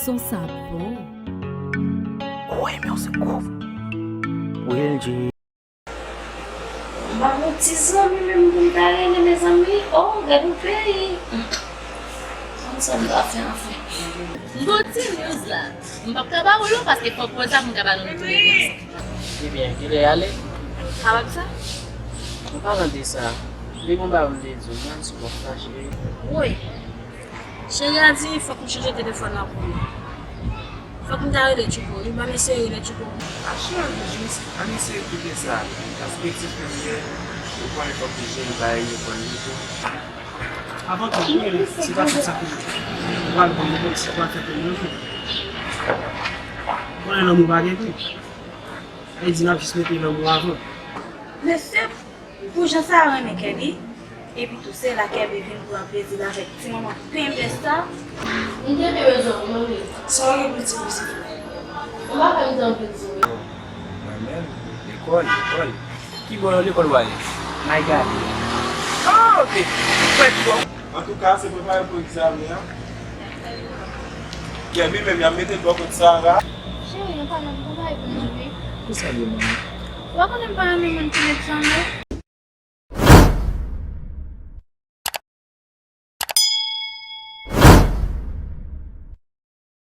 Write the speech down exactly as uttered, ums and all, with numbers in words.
Son sa bon. Ou renmen yon sèl gwo. Will G. M pa gon ti zanmi menm pou m ta rele, mezanmi. Oh, gad yon peyi. Ann sa m ta fè anfen. M gon ti news la. M p ap ka ba ou l non, paske fòk poze pou m ka ba nou tout news. Ebyen, kilè y ale? Kapab sa? An palan de sa, li gon bagay m te di w, mwen sou kòk sa, cheri. Woy. Cheri a di fòk m chanje telefòn nan pou li. Fòk m ta rele Tchouko, wi, ban m eseye rele Tchouko. A cheri, jis ann eseye koute sa. Paske ti fi m ye, ou konnen fòk li jwenn bagay li konn li tou. Avan tou, konnen se pa tout sa ki pral bon, men si pral fè pou nou. Konnen lanmou pa gen pri. Sa vle di n ap jis mete lanmou avan. Mesye, pou jan sa renmen Kèbi, epi tou se la Kèbi vin pran plezi l avèk ti manman penben sa. M te byen bezwen ou, manmi. Sa w gen pou di m, pitit mwen? Ou pa fè m di anpil di wi. Mwen menm, lekòl, lekòl. Ki bò nan lekòl w ale? My God. Ah, ok. Frè ki bò? Antouka, se prepare pou egzamen an. Kèbi menm, y ap mete l bò kot Sara. Cheri, nou pa menm konpare pou nou wi. Kisa l ye, manmi? Ou pa konnen m pa renmen moun ki met zanno?